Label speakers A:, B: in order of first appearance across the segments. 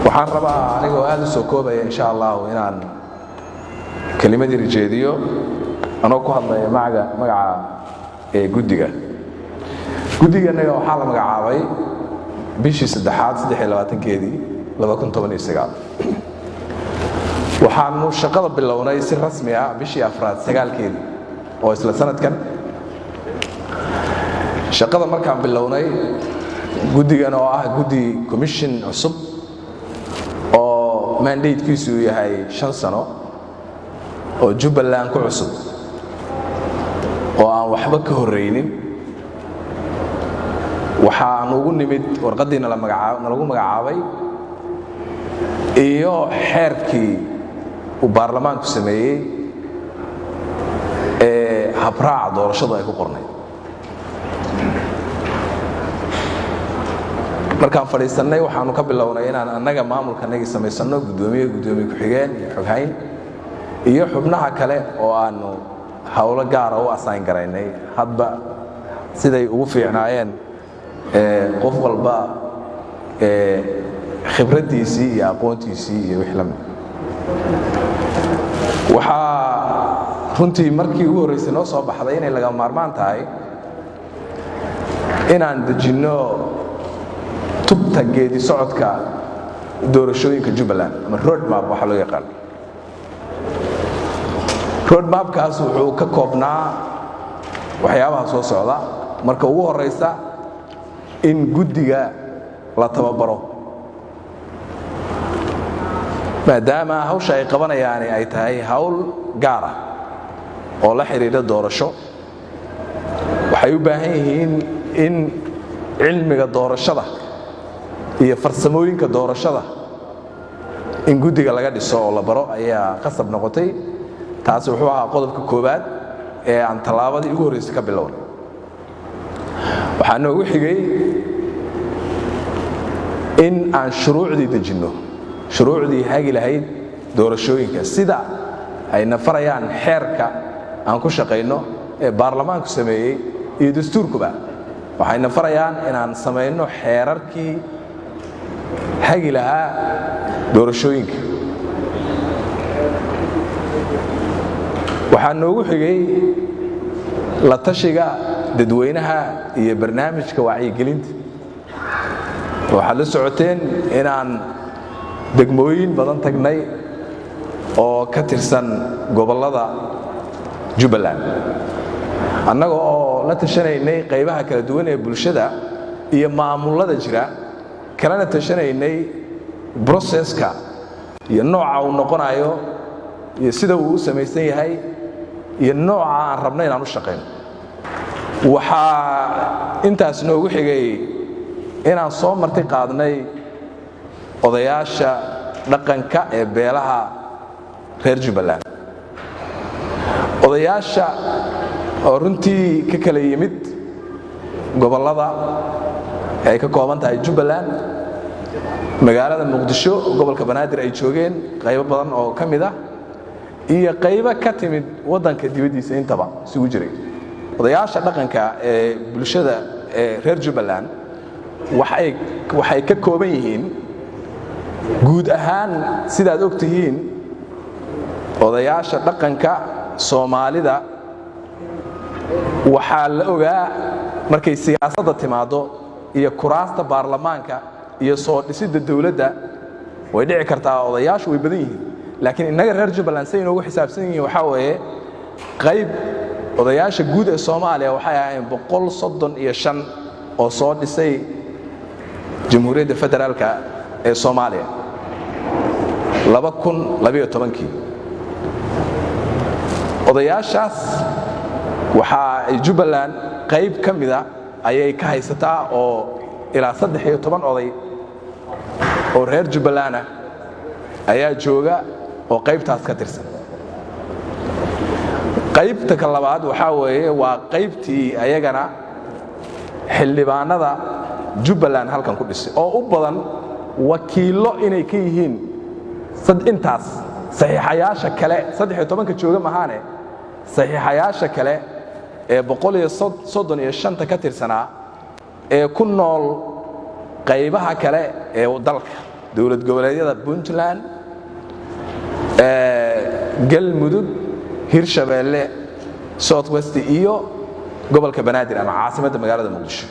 A: Waxaan rabaa, anigoo aad u soo koobaya, insha Allahu, inaan kelimadii rijeediyo anoo ku hadlaya magaca ee guddiga. Guddiganaga waxaa la magacaabay bishii saddexaad 23-keedii 2019. Waxaanu shaqada bilownay si rasmi ah bishii afraad 9-keedii oo isla sanadkan. Shaqada markaan bilownay, guddigan oo ah guddi commission cusub oo mandatekiisu uu yahay 5 sano oo Jubbaland ku cusub oo aan waxba ka horraynin, waxaan ugu nimid warqaddii nalagu magacaabay iyo xeerkii uu baarlamaanku sameeyey ee habraaca doorashadu ay ku qornayd. Markaan fadhiisannay, waxaanu ka bilownay inaan annaga maamulkanagii samaysanno, guddoomiye, guddoomiye ku-xigeen iyo xoghayn iyo xubnaha kale oo aanu howlo gaara u assign garaynay hadba siday ugu fiicnaayeen, qof walba khibraddiisii iyo aqoontiisii iyo wixii la mid. Waxaa runtii markii ugu horraysay noo soo baxday inay laga maarmaan tahay inaan dejinno tubta geedi socodka doorashooyinka Jubbaland ama road map waxaa loo yaqaan. Road mapkaas wuxuu ka koobnaa waxyaabaha soo socda. Marka ugu horraysa, in guddiga la tababaro, maadaama hawsha ay qabanayaani ay tahay hawl gaar ah oo la xidhiidha doorasho. Waxay u baahan yihiin in cilmiga doorashada iyo farsamooyinka doorashada in guddiga laga dhiso oo la baro ayaa qasab noqotay. Taasi wuxuu ahaa qodobka koowaad ee aan tallaabadii ugu horraysay ka bilownay. Waxaa noogu xigay in aan shuruucdii dejinno, shuruucdii hagi lahayd doorashooyinka, sida ay nafarayaan xeerka aan ku shaqayno ee baarlamaanku sameeyey iyo dastuurkuba. Waxay nafarayaan inaan samayno xeerarkii hagi lahaa doorashooyinka. Waxaa noogu xigay la tashiga dadweynaha iyo barnaamijka wacyigelinta. Waxaad la socoteen inaan degmooyin badan tagnay oo ka tirsan gobollada Jubbaland, annaga oo la tashanaynay qaybaha kala duwan ee bulshada iyo maamullada jira, kalena tashanaynay processka iyo nooca uu noqonayo iyo sida uu u samaysan yahay iyo nooca aan rabno inaan u shaqayno. Waxaa intaas noogu xigay inaan soo marti qaadnay odayaasha dhaqanka ee beelaha reer Jubbaland, odayaasha oo runtii ka kala yimid gobollada ay ka kooban tahay Jubbaland, magaalada Muqdisho, gobolka Banaadir ay joogeen qaybo badan oo ka mid ah, iyo qaybo ka timid waddanka dibaddiisa, intaba isugu jiray. Odayaasha dhaqanka ee bulshada ee reer Jubbaland waxay ka kooban yihiin guud ahaan, sidaad og tihiin, odayaasha dhaqanka Soomaalida waxaa la ogaa markay siyaasadda timaaddo iyo kuraasta baarlamaanka iyo soo dhisidda dowladda, way dhici kartaa odayaashu way badan yihiin, laakiin innaga reer Jubbaland say inoogu xisaabsan yihiin waxaa weeye qayb odayaasha guud ee Soomaaliya waxay ahaayeen 135 oo soo dhisay Jamhuuriyadda Federaalka ee Soomaaliya 2012-kii. Odayaashaas waxaa ay Jubbaland qayb ka mida ayay ka haysataa, oo ilaa 13 oday oo reer Jubbaland ah ayaa jooga oo qaybtaas ka tirsan. Qaybta ka labaad waxaa weeye waa qaybtii ayagana xildhibaanada Jubbaland halkan ku dhisay, oo u badan wakiillo inay ka yihiin intaas saxiixayaasha kale. 13-ka jooga mahaane, saxiixayaasha kale ee 135-ta ka tirsanaa ee ku nool qaybaha kale ee dalka, dowlad goboleedyada Puntland, Galmudug, Hirshabeelle, South West iyo gobolka Banaadir ama caasimadda magaalada Muqdisho.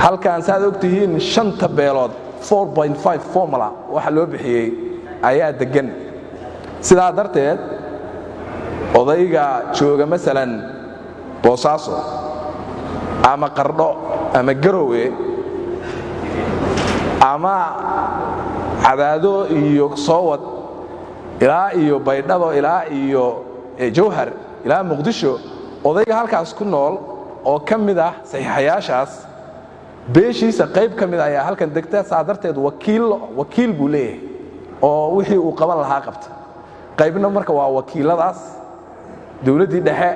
A: Halkan, saad og tihiin, shanta beelood formula waxa loo bixiyey ayaa deggan. Sidaa darteed odayga jooga, masalan, Boosaaso ama Qardho ama Garowe ama Cadaado iyo Soowad ilaa iyo Baydhabo ilaa iyo Jawhar ilaa Muqdisho, odayga halkaas ku nool oo ka mid ah saxiixayaashaas, beeshiisa qayb ka mid ayaa halkan degta. Saa darteed wakiil buu leeyahay oo wixii uu qaban lahaa qabta. Qaybna marka waa wakiiladaas dowladdii dhexe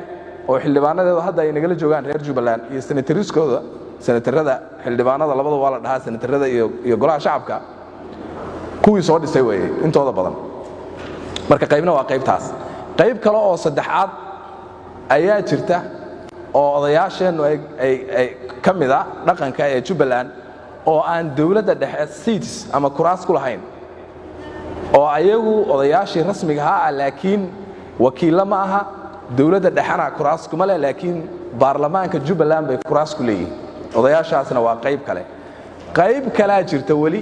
A: oo xildhibaanadeedu hadda ay nagala joogaan, reer Jubbaland iyo senatariskooda, senatarada, xildhibaanada labada waa la dhahaa, senatarada iyo golaha shacabka kuwii soo dhisay weeye intooda badan. Marka qaybna waa qaybtaas. Qayb kale oo saddexaad ayaa jirta oo odayaasheennu ay ka mida dhaqanka ee Jubbaland oo aan dowladda dhexe seats ama kuraas ku lahayn, oo ayagu odayaashii rasmiga ahaa ah, laakiin wakiillo ma aha, dowladda dhexena kuraas kuma leh, laakiin baarlamaanka Jubbaland bay kuraas ku leeyihiin. Odayaashaasna waa qayb kale. Qayb kalaa jirta weli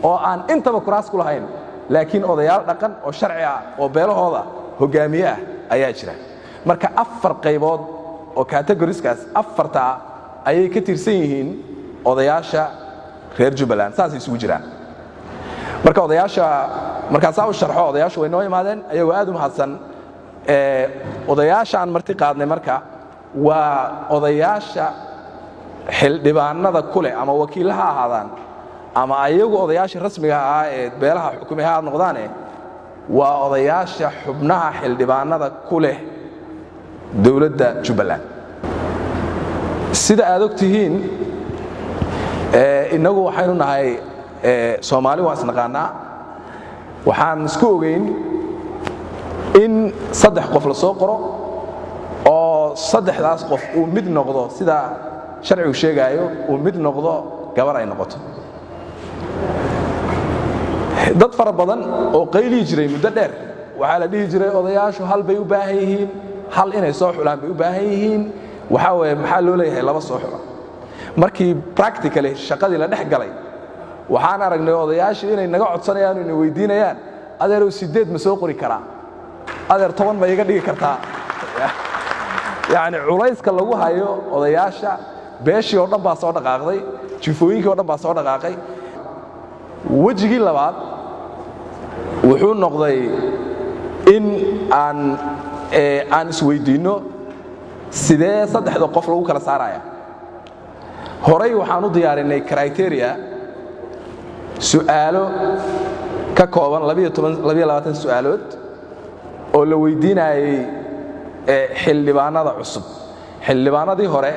A: oo aan intaba kuraas ku lahayn, laakiin odayaal dhaqan oo sharci ah oo beelahooda hogaamiye ah ayaa jira. Marka afar qaybood oo categorieskaas afartaa ayay ka tirsan yihiin odayaasha reer Jubbaland, saasay isugu jiraan. Marka odayaasha markaan saa u sharxo, odayaashu way noo imaadeen ayagoo aad u mahadsan. Odayaashaan marti qaadnay marka waa odayaasha xildhibaanada ku leh, ama wakiilla ha ahaadaan ama ayagu odayaashii rasmiga ahaa ee beelaha xukumi ha noqdaane, waa odayaasha xubnaha xildhibaanada ku leh dowladda Jubbaland. Sida aad og tihiin, innagu waxaynu nahay Soomaali, waan isnaqaannaa. Waxaan isku ogayn in saddex qof la soo qoro oo saddexdaas qof uu mid noqdo, sida sharcigu sheegaayo, uu mid noqdo gabar ay noqoto. Dad fara badan oo qaylihi jiray muddo dheer waxaa la dhihi jiray odayaashu hal bay u baahan yihiin, hal inay soo xulaan bay u baahan yihiin. Waxaa weeye, maxaa loo leeyahay laba soo xula? Markii practically shaqadii la dhex galay, waxaan aragnay odayaashii inay naga codsanayaan oo ina weydiinayaan: "Adeerow, 8 ma soo qori karaa? Adeer, 10 ma iga dhigi kartaa?" Yacni culayska lagu hayo odayaasha, beeshii oo dhan baa soo dhaqaaqday, jifooyinkii o dhan baa soo dhaqaaqay. Wejigii labaad wuxuu noqday in aan isweyddiinno sidee saddexda qof lagu kala saaraya. Horay waxaan u diyaarinay criteria, su'aalo ka kooban 22 su'aalood oo la weydiinayey xildhibaanada cusub. Xildhibaanadii hore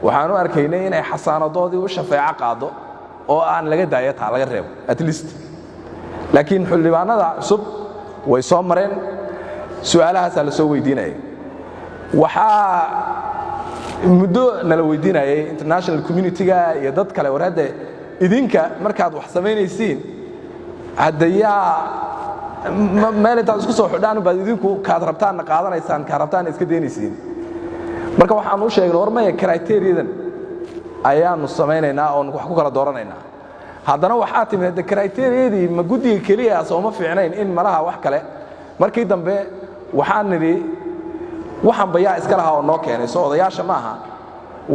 A: waxaan u arkaynay inay xasaanadoodii u shafeeco qaaddo oo aan laga daayo, taa laga reebo at least, laakiin xildhibaanada cusub way soo mareen, su'aalahaasaa la soo weydiinayay. Waxaa muddo nala weydiinayay international community-ga iyo dad kale: "War hadde idinka markaad wax samaynaysiin, hadda yaa meel intaad isku soo xidhaan baad idinku kaad rabtaanna qaadanaysaan, kaad rabtaanna iska daynaysiin?" Marka waxaan u sheegnay: "War maya, criteriadan ayaannu samaynaynaa oon wax ku kala dooranaynaa." Haddana waxaa timid hadde criteriadii ma guddiga keliya sooma fiicnayn in malaha wax kale. Markii dambe waxaan nidhi: "Waxanba yaa iska lahaa oo noo keenay? Soo odayaasha ma aha?"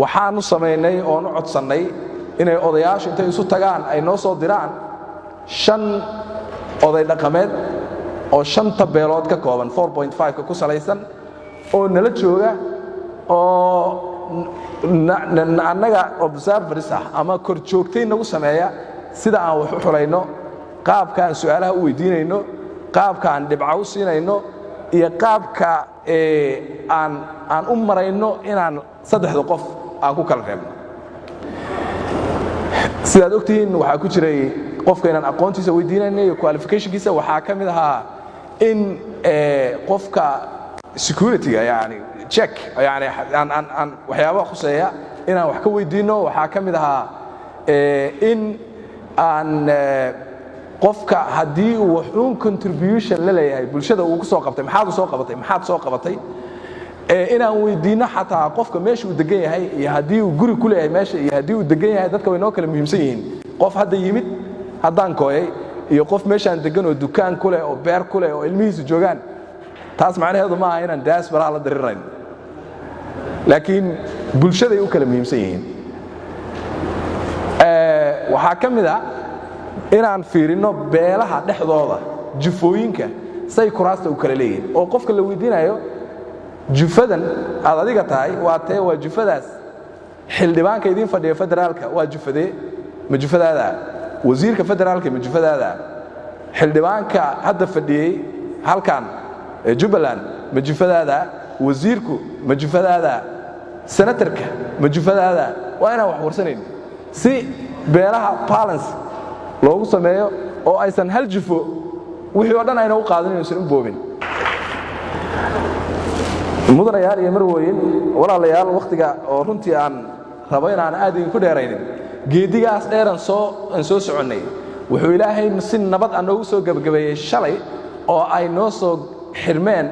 A: Waxaanu samaynay oonu codsannay inay odayaashu intay isu tagaan ay noo soo diraan shan oday dhaqameed oo shanta beelood ka kooban, ka ku salaysan, oo nala jooga oo annaga observers ah ama kor joogtay nagu sameeya sida aan wax u xulayno, qaabka aan su'aalaha u weydiinayno, qaabka aan dhibca u siinayno. iyo qaabka aan u marayno inaan saddexda qof aan ku kala reebno. Sidaad ogtihiin, waxaa ku jiray qofka inaan aqoontiisa weydiinayna iyo qualificationkiisa. Waxaa ka mid ahaa in qofka securityga, yani check, yani aan waxyaabaha khuseeya inaan wax ka weydiinno. Waxaa ka mid ahaa in aan qofka haddii uu waxuun contribution la leeyahay bulshada uu ku soo qabtay, maxaad u soo qabatay, maxaad soo qabatay, inaan weydiinno. Xataa qofka meesha uu degan yahay iyo haddii uu guri ku leeyahay meesha iyo haddii uu degan yahay. Dadka way noo kala muhiimsan yihiin. Qof hadda yimid, haddaan kooyay, iyo qof meeshaan degan oo dukaan ku leh oo beer ku leh oo ilmihiisu joogaan, taas macnaheedu ma aha inaan diasporaha la dirirayno, laakiin bulshaday u kala muhiimsan yihiin. Waxaa ka mid a inaan fiirinno beelaha dhexdooda, jufooyinka, say kuraasta u kala leeyihiin, oo qofka la weydiinayo: jufadan aad adiga tahay waa tee? Waa jufadaas. Xildhibaanka idiin fadhiya federaalka waa jufadee? Ma jufadaada? Wasiirka federaalka ma jufadaada? Xildhibaanka hadda fadhiyey halkan ee Jubbaland ma jufadaada? Wasiirku ma jufadaada? Senatarka ma jufadaada? Waa inaan wax warsanayn si beelaha balance loogu sameeyo oo aysan hal jufo wixii oo dhan ayna u qaadin, inaysan u boobin. Mudanayaal iyo marwooyin, walaalayaal, wakhtiga oo runtii aan rabo inaan aad idinku dheeraynin, geedigaas dheeran soo aan soo soconnay wuxuu Ilaahay si nabad ah noogu soo gebagabeeyey shalay oo ay noo soo xirmeen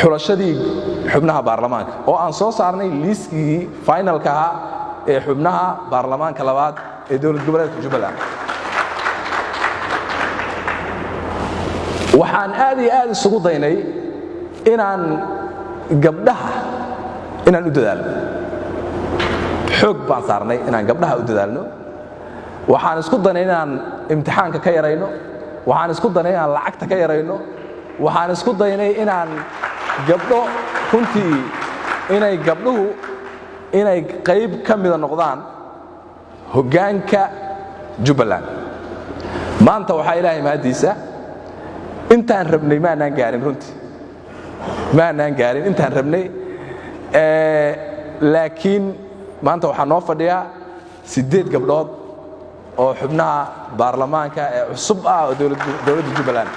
A: xulashadii xubnaha baarlamaanka, oo aan soo saarnay liiskii finalka ahaa ee xubnaha baarlamaanka labaad ee dowlad goboleedka Jubbaland. Waxaan aad iyo aad isugu daynay inaan gabdhaha inaan u dadaalno. Xoog baan saarnay inaan gabdhaha u dadaalno. Waxaan isku daynay inaan imtixaanka ka yarayno. Waxaan isku daynay inaan lacagta ka yarayno. Waxaan isku daynay inaan gabdho runtii inay gabdhuhu inay qayb ka mida noqdaan hoggaanka Jubbaland. Maanta waxaa Ilaahay mahaddiisa, intaan rabnay maanaan gaarin, runtii maanaan gaarin intaan rabnay, laakiin maanta waxaa noo fadhiya 8 gabdhood oo xubnaha baarlamaanka ee cusub ah oo dowladda Jubbaland.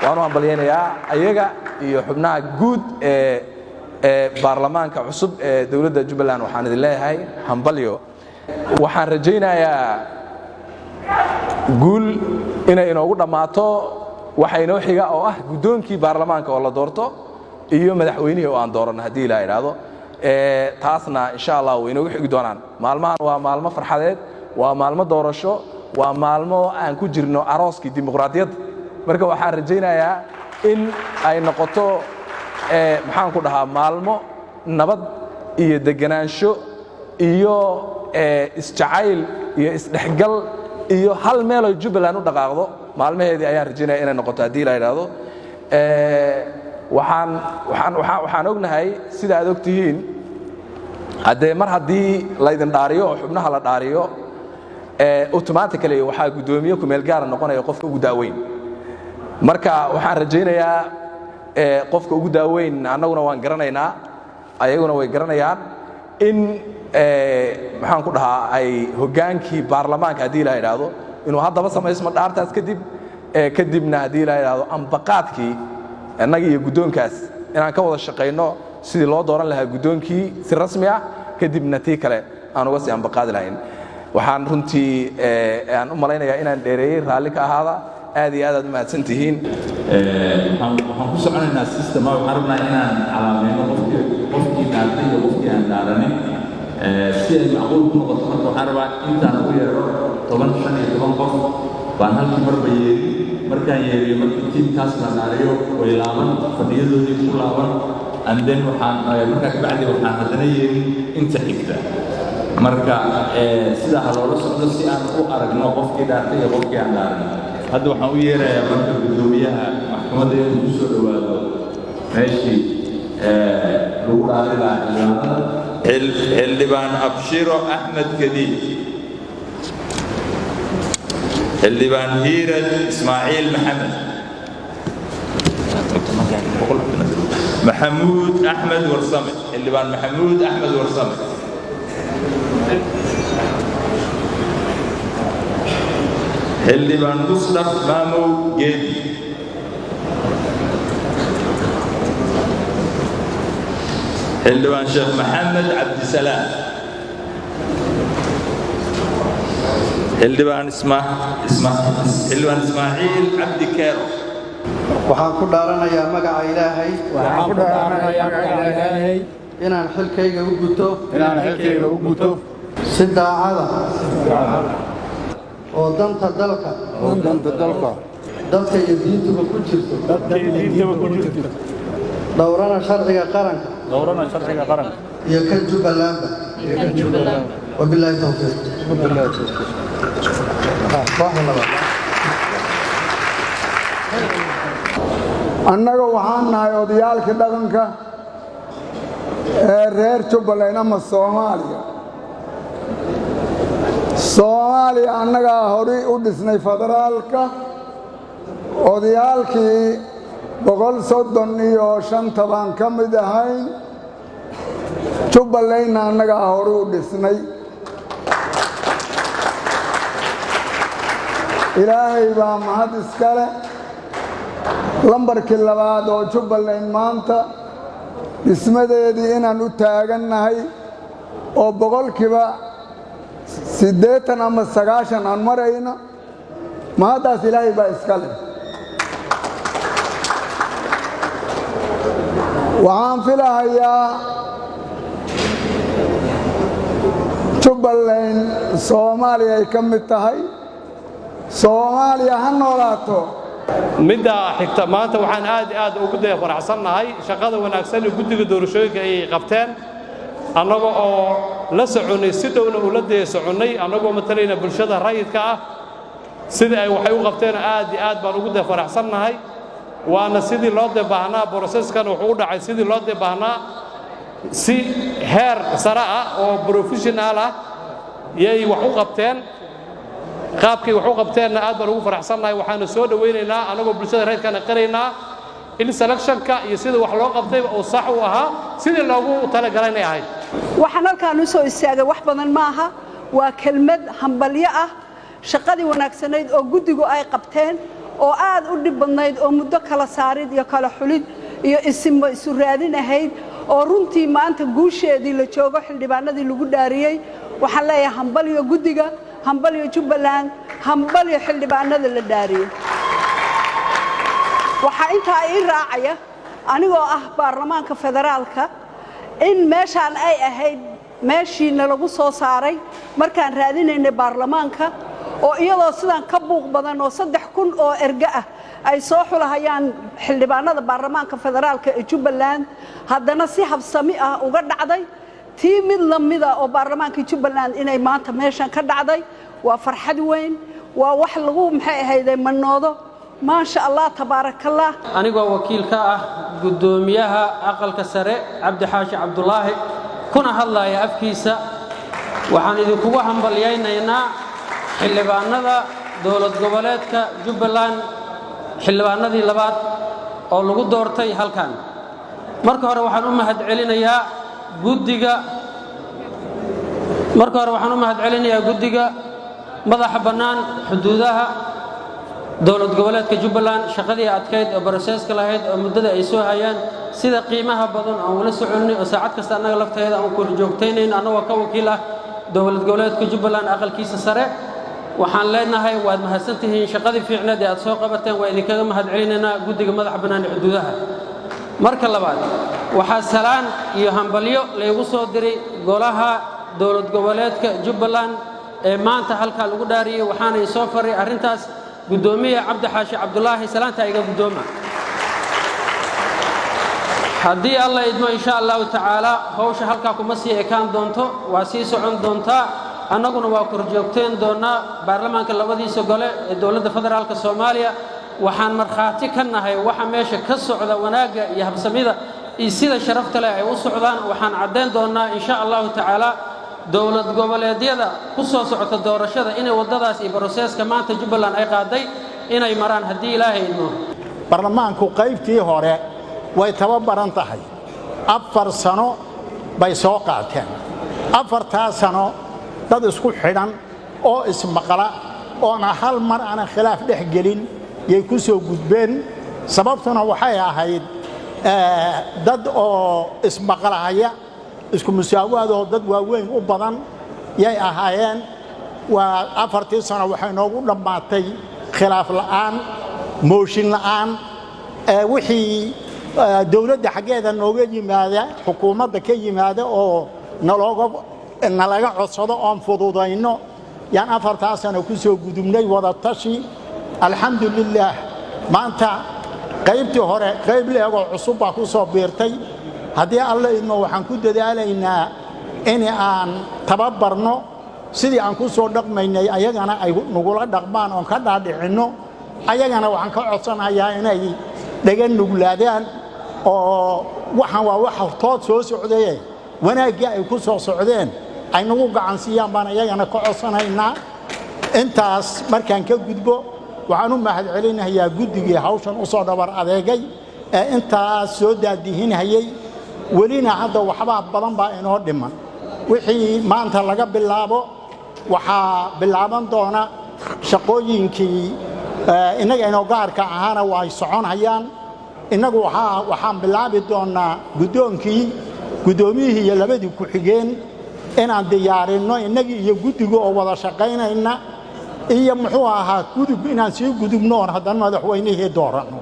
A: Waan u hambalyaynayaa ayaga iyo xubnaha guud ee baarlamaanka cusub ee dowladda Jubbaland. Waxaan idin leeyahay hambalyo. Waxaan rajaynayaa guul inay inoogu dhammaato. Waxa inoo xiga oo ah guddoonkii baarlamaanka oo la doorto iyo madaxweynihii oo aan dooranno, haddii Ilaa idhaahdo. Taasna insha Allah way inoogu xigi doonaan maalmahan. Waa maalmo farxadeed, waa maalmo doorasho, waa maalmo aan ku jirno arooskii dimuqraadiyadda. Marka waxaan rajaynayaa in ay noqoto, maxaan ku dhahaa, maalmo nabad iyo deganaansho iyo isjacayl iyo isdhexgal iyo hal meeloo Jubbaland u dhaqaaqdo maalmaheedii ayaan rajaynaya inay noqoto, haddii la idhaahdo. Waxaan ognahay, sida aad og tihiin, haddee mar haddii laydin dhaariyo oo xubnaha la dhaariyo, automatically waxaa guddoomiye kumeel gaara noqonaya qofka ugu daaweyn. Marka waxaan rajaynayaa qofka ugu daaweyn, annaguna waan garanaynaa, ayaguna way garanayaan, in, maxaan ku dhahaa, ay hoggaankii baarlamaanka, haddii la idhaahdo, inuu haddaba samaysmo dhaartaas kadib. Kadibna, haddii la idhaahdo, ambaqaadkii innaga iyo guddoonkaas inaan ka wada shaqayno sidii loo dooran lahaa guddoonkii si rasmi ah, kadibna tii kale aan uga sii ambaqaadi lahayn. Waxaan runtii aan u malaynayaa inaan dheereeyey. Raalli ka ahaada. Aad iyo aad aad u mahadsan tihiin.
B: Waxaan ku soconaynaa system. Waxaan rabnaa inaan calaameyno qofkii dhaartay iyo qofkii aan dhaaranin si ay macquul ku noqoto. Marka waxaan rabaa intaan ugu yeero 10, 15 qof baan halkii marba yeeri. Markaan yeeriyo, markii tiimkaas la dhaariyo, way laaban fadhiyadoodii ku laaban, and then waxaan markaa kabacdi waxaan haddana yeerin inta xigta. Marka sidaa ha loola socdo si aan u aragno qofkii dhaartay iyo qofkii aan dhaaranin. Hadda waxaan u yeerayaa marka guddoomiyaha maxkamadda inuu ku soo dhowaado meeshii lagu dhaari lahaa xildhibaanada. Xildhibaan Abshiro Axmed Kadiid, Xildhibaan Hiirad Ismaaciil Maxamed. Boqol Cabdinaasir. Maxamuud Axmed Warsame, Xildhibaan Maxamuud Axmed Warsame. Xildhibaan Musdhaf Maamow Geedi. Xildhibaan Sheekh Maxamed Cabdisalaam. Xildhibaan Xildhibaan Ismaaciil Cabdi Keero.
C: Waxaan ku dhaaranayaa magaca Ilaahay.
D: Waxaan ku dhaaranayaa magaca Ilaahay.
C: Inaan xilkayga u guto.
D: Inaan xilkayga u guto.
C: Si daacada oo danta dalka.
D: Oo danta dalka.
C: Dalka iyo diintuba ku jirto.
D: Dalka iyo diintaba ku jirto.
C: Dhowrana sharciga qaranka.
D: Dhowrana sharciga qaranka.
C: Iyo kan Jubbalandba.
D: Iyo kan Jubbalandba.
C: Wabilaahi tawfiiq.
D: Wabilaahi tawfiiq.
C: Kooxda labaad.
E: Annaga waxaan nahay odayaalkii dhaqanka ee reer Jubbaland ama Soomaaliya. Soomaaliya annagaa horay u dhisnay federaalka. Odayaalkii 135-ta baan ka mid ahayn. Jubbalandna annagaa horay u dhisnay. Ilaahay baa mahad iskale. Lambarkii labaad oo Jubbaland maanta dhismadeedii inaan u taagannahay oo 80% ama 90% aan marayno, mahaddaas Ilaahay baa iska leh. Waxaan filahayaa Jubbaland Soomaaliya ay ka mid tahay. Soomaaliya ha noolaato.
F: Midda xigta, maanta waxaan aad iyo aad ugu dee faraxsannahay shaqada wanaagsan ee guddiga doorashooyinka ay qabteen, annaga oo la soconnay, si dhowna ula dee soconnay, annagoo matalayna bulshada rayidka ah. Sidii ay waxay u qabteen aad iyo aad baan ugu dee faraxsannahay, waana sidii loo dee baahnaa. Processkan wuxuu u dhacay sidii loo dee baahnaa, si heer sare ah oo professional ah yay wax u qabteen. Qaabkay wax u qabteenna aad baan ugu faraxsannahay. Waxaanu soo dhowaynaynaa, anagoo bulshada rayidkana qiraynaa, in selectionka iyo sida wax loo qabtayba uu sax u ahaa, sidii loogu talagalanay ahayd.
G: Waxaan halkaan u soo istaagay wax badan maaha, waa kelmad hambalyo ah shaqadii wanaagsanayd oo guddigu ay qabteen oo aad u dhib badnayd, oo muddo kala saarid iyo kala xulid iyo isimo isu raadin ahayd, oo runtii maanta guusheedii la joogo, xildhibaanadii lagu dhaariyey. Waxaan leeyahay hambalyo guddiga, hambalyo Jubbaland, hambalyo xildhibaanada la dhaariyey. Waxaa intaa ii raacaya, anigoo ah baarlamaanka federaalka, in meeshaan ay ahayd meeshiina lagu soo saaray markaan raadinaynay baarlamaanka, oo iyadoo sidaan ka buuq badan oo 3000 oo erge ah ay soo xulahayaan xildhibaanada baarlamaanka federaalka ee Jubbaland, haddana si habsami ah uga dhacday. Tii mid la mida oo baarlamaanka Jubbaland inay maanta meeshan ka dhacday waa farxad weyn, waa wax lagu, maxay ahayde, manoodo. Maasha Allah, tabaarakallah.
H: Anigoo wakiil ka ah guddoomiyaha Aqalka Sare Cabdi Xaashi Cabdulaahi, kuna hadlaya afkiisa, waxaan idinkugu hambalyaynaynaa xildhibaanada dowlad goboleedka Jubbaland, xildhibaanadii labaad oo lagu doortay halkan. Marka hore waxaan u mahadcelinayaa guddiga. Marka hore waxaan u mahadcelinayaa Guddiga Madaxa Bannaan Xuduudaha dowlad goboleedka Jubbaland, shaqadii adkayd oo processka lahayd oo muddada ay soo hayaan, sida qiimaha badan aan ula soconnay oo saacad kasta annaga lafteeda aan ku joogtaynayn, annagoo ka wakiil ah dowlad goboleedka Jubbaland aqalkiisa sare. Waxaan leenahay waad mahadsantihiin, shaqadii fiicneed ee aad soo qabateen waa idinkaga mahadcelinaynaa Guddiga Madaxa Bannaan ee Xuduudaha. Marka labaad, waxaa salaan iyo hambalyo laygu soo diray golaha dowlad goboleedka Jubbaland ee maanta halkaa lagu dhaariyey, waxaana isoo faray arrintaas guddoomiye Cabdi Xaashi Cabdulaahi. Salaantaa iga guddooma. Haddii Alla idmo, insha Allahu tacaala, hawsha halkaa kuma sii ekaan doonto, waa sii socon doontaa. Annaguna waa korjoogteen doonnaa baarlamaanka labadiisa gole ee dowladda federaalka Soomaaliya. Waxaan markhaati ka nahay waxa meesha ka socda, wanaagga iyo habsamida iyo sida sharafta leh ay u socdaan. Waxaan caddayn doonnaa, insha Allahu tacaala, dowlad goboleedyada ku soo socota doorashada inay waddadaas iyo processka maanta Jubbaland ay qaaday inay maraan, haddii Ilaahay idmo.
I: Baarlamaanku qaybtii hore Way tababaran tahay. 4 sano bay soo qaateen. 4-taa sano dad isku xidhan oo ismaqla oona hal mar aanan khilaaf dhex gelin yay ku soo gudbeen. Sababtuna waxay ahayd dad oo ismaqlahaya, isku musaawaadoo dad waaweyn u badan yay ahaayeen. Waa 4-tii sano waxay noogu dhammaatay khilaaf la'aan, mooshin la'aan. Wixii dowladda xaggeeda nooga yimaada, xukuumadda ka yimaada oo nalooga nalaga codsado oon fududayno yaan 4-taa sano ku soo gudubnay wada tashi, alxamdulilaah. Maanta qaybtii hore qayb leegoo cusub baa ku soo biirtay. Haddii Alla idmo, waxaan ku dadaalaynaa in aan tababarno sidii aan ku soo dhaqmaynay, ayagana ay nagula dhaqmaan oon ka dhaadhicinno. Ayagana waxaan ka codsanayaa inay dhaga nuglaadaan oo waxaan waa wax hortood soo socdaye, wanaaggii ay ku soo socdeen ay nagu gacansiiyaan baan ayagana ka codsanaynaa. Intaas markaan ka gudbo, waxaan u mahadcelinayaa guddigii hawshan u soo dhabar adeegay ee intaas soo daadihinhayey. Welina hadda waxbaa badan baa inoo dhiman. Wixii maanta laga bilaabo waxaa bilaaban doona shaqooyinkii innaga inoo gaarka ahaana waa ay soconhayaan. Innagu waxaan bilaabi doonnaa guddoonkii, guddoomiyihii iyo labadii ku-xigeen inaan diyaarinno, innagii iyo guddiga oo wada shaqaynayna, iyo muxuu ahaa gudub inaan sii gudubno oon haddana madaxweynihii dooranno.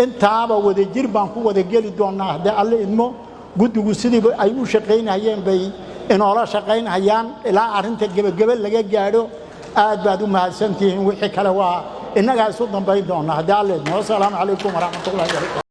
I: Intaaba wadajir baan ku wada geli doonnaa haddii Alle idmo. Guddigu sidiiba ay u shaqaynayeen bay inoola shaqaynhayaan ilaa arrinta gebagebe laga gaadho. Aad baad u mahadsantihiin. Wixii kale waa innagaa isu dambayn doonnaa haddii Alle idmo. Wasalaamu calaykum waraxmatullahi wabarakatu.